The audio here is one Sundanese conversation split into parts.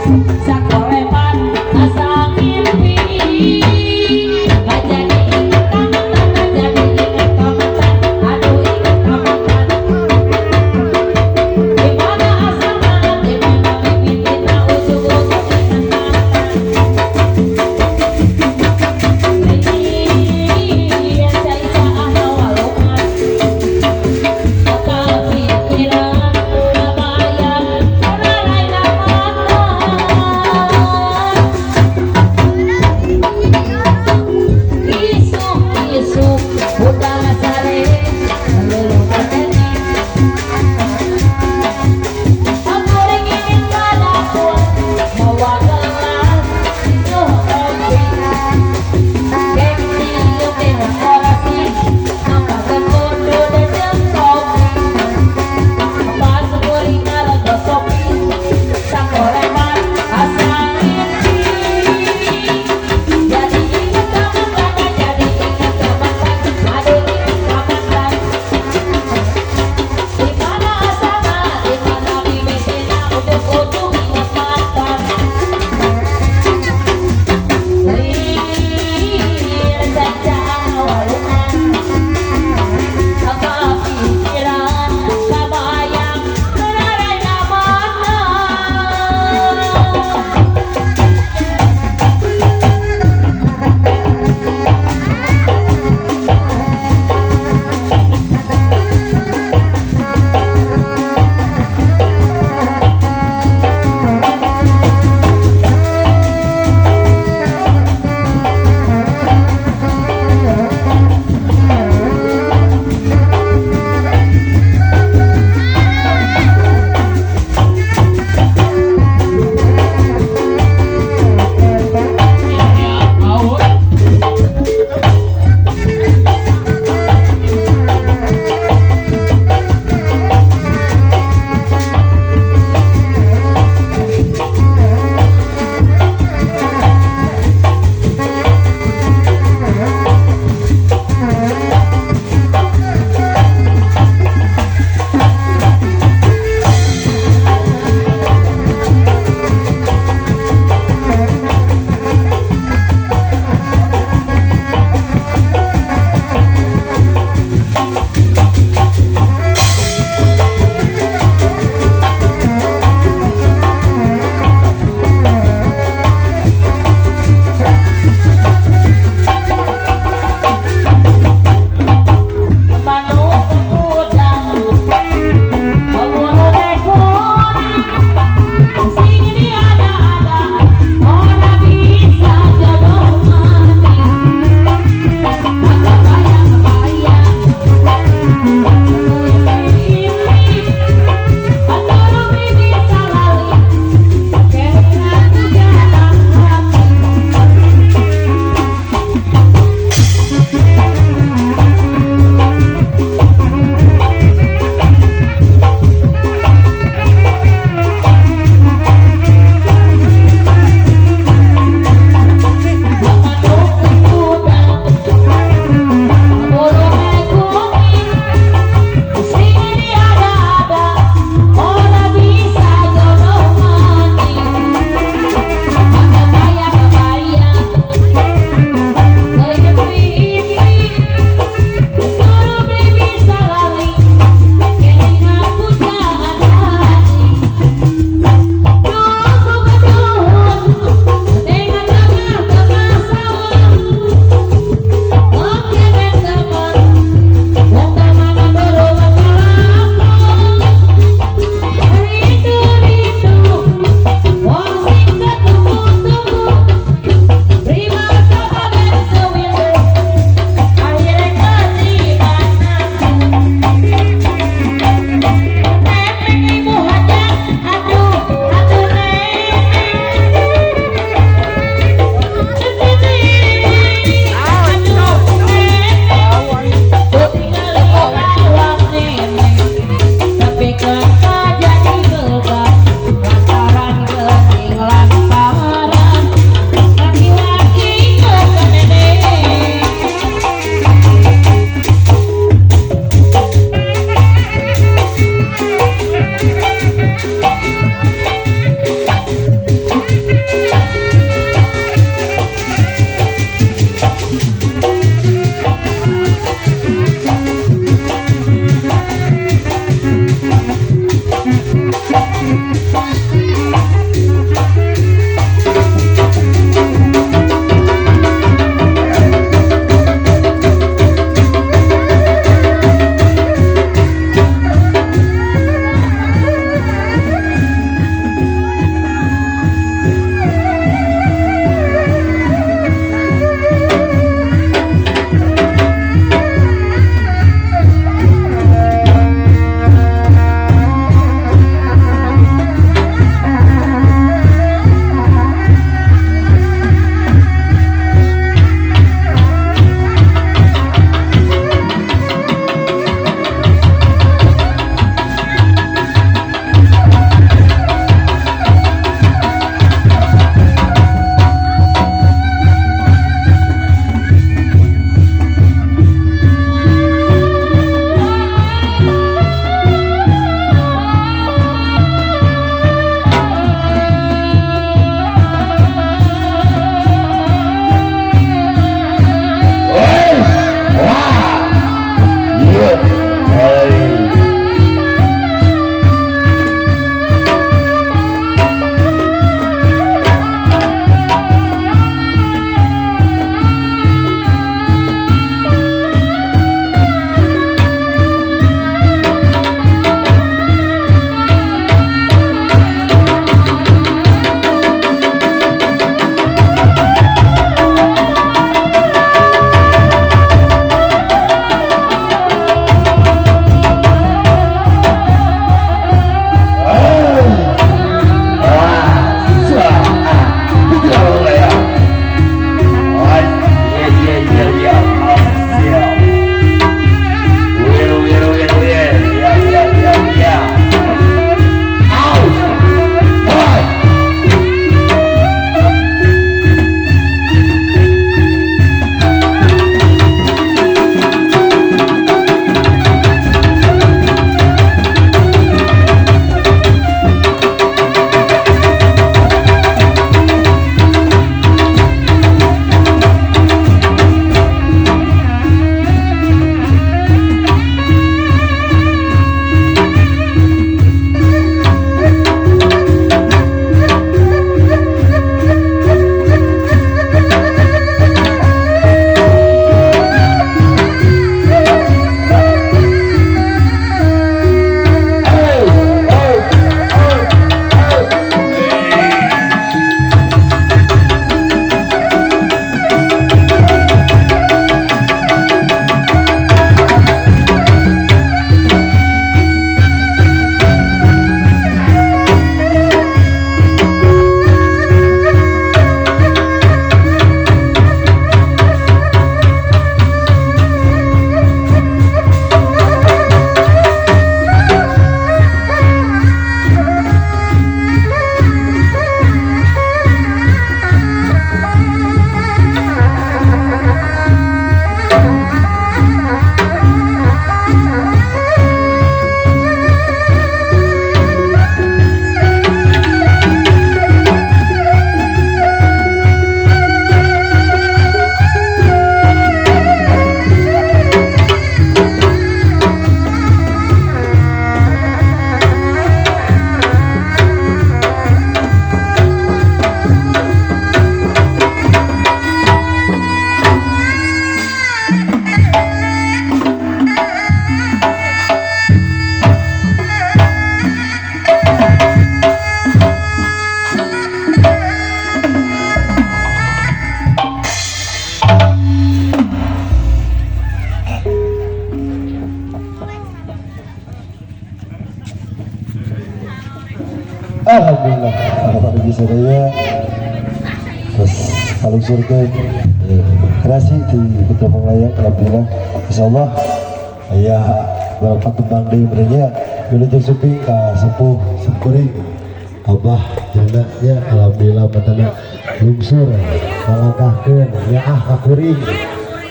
Sakolepan asa ngimpi. Jadi inget ka mantan, jadi inget ka mantan. Aduh, inget ka mantan. Di mana asalna, di mana mimitina, ujug-ujug inget mantan. Lain cai caah walungan, kapikiran, kabayang, kararaina mantan. Kalungsurkeun kreasi di Putra Panglayang. Alhamdulillah, insyaallah aya beberapa tembang deui meureun nya. Wilujeng sumping ka sepuh simkuring, Abah Jana nya. Alhamdulillah, matana lungsur ngalangkahkeun ya ah ka kuring.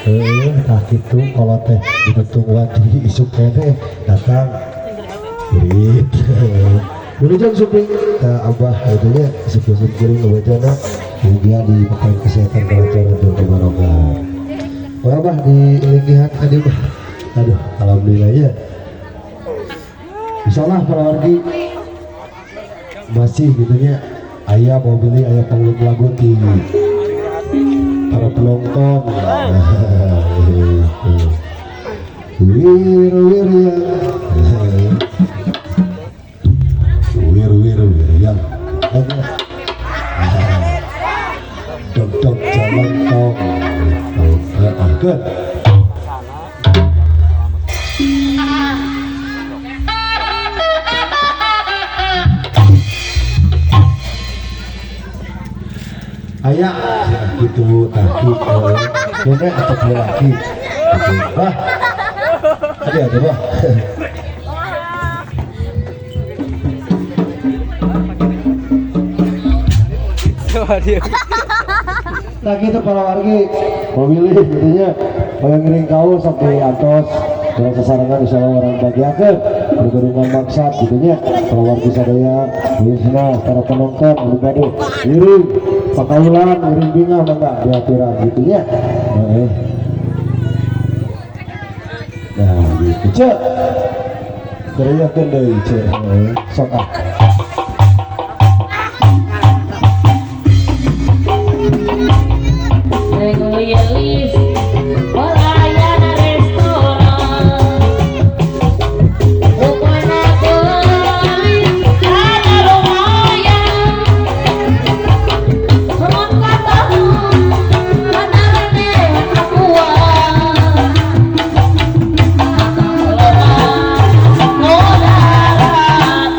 Heuh, tah kitu kolot teh ditungguan di isuk keneh datang kurit. Wilujeng sumping ka Abah itu nya, sepuh simkuring Abah Jana, mugia diberikan kesehatan, kelancaran, dan kebarokah. Oh, Abah di linggihan tadi, Bah. Aduh, alhamdulillah ya. Insyaallah para wargi masih gitu nya, aya mau beli, aya panggung lagu di para penonton. Wir wir ya, wir wir wir ya, dog dog jalan tong gitu. Ah, good. Aya ya, gitu tadi nenek atau laki gitu bah, ada ada bah. Nah gitu para wargi memilih gitu nya, pengen ngiring kau sampai atos dengan sesarangan, insya Allah orang bagiakan bergurungan maksad gitu nya. Para wargi sadaya khususnya para penonton anu bade ngiring pakaulan, ngiring bingah, mangga diaturan gitu nya. Nah, nah gitu cek teriakeun deui cek. Sok ah. Yelis pelayan restoran, rupana geulis kada lumayan, mun katahu manarane akuan lemah nu daratan.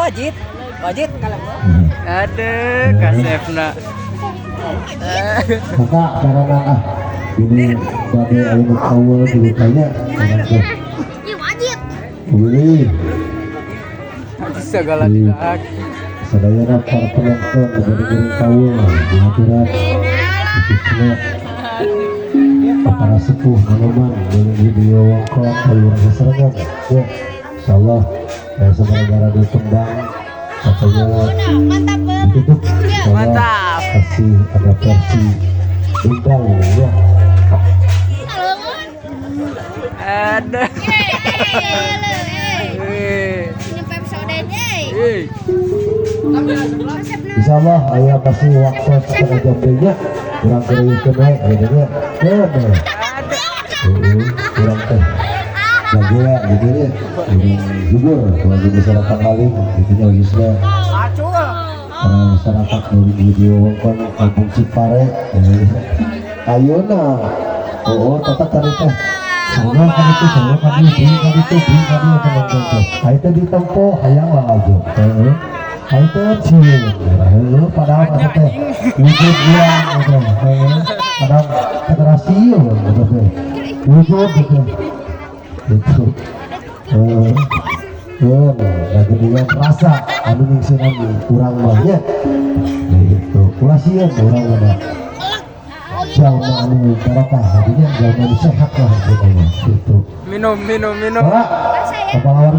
Wajib. Wajib kalau Aduh, kasepna. Maka karena ah ini bade aya nu kaul gitu tanya urang teh. Wajib. Willy. Segala tidak. Sadayana para penonton nu bade ngiring kaul dihaturan, khususnya para sepuh nonoman dari video wongkon kaluar sasarengan ya. Insyaallah ya, semoga di tembang katanya Mantap banget. Ditutup insyaallah. Mantap. Pasti ada versi tunggal ya. Aduh. Wih. Wih. Insyaallah aya pasti waktu setengah jam deui nya urang keruyukeun we gitu nya. Heeh. Urang teh lagi ya gitu nya, urang jujur lagi masyarakat alim gitu nya, khususnya para masyarakat dari video wongkon Kampung Cipare ayeuna. Oh, tetap tadi teh Sarua kan itu, sarua kan itu, bing kan itu, bing kan itu penonton teh. Ayo teh ditempo, hayang lah aja. Heeh. Ayo teh sieun. Heeh, padahal mah teh wujud urang gitu. Heeh. Padahal teh sieun gitu teh. Wujud gitu. Gitu. Heeh. Heeh, nah geuningan rasa anu ningseunan urang mah nya. Gitu. Ulah sieun urang mah. Jalma anu barokah artinya jalma anu sehat lah gitu gitu. Minum, minum, minum. Ora, kepala.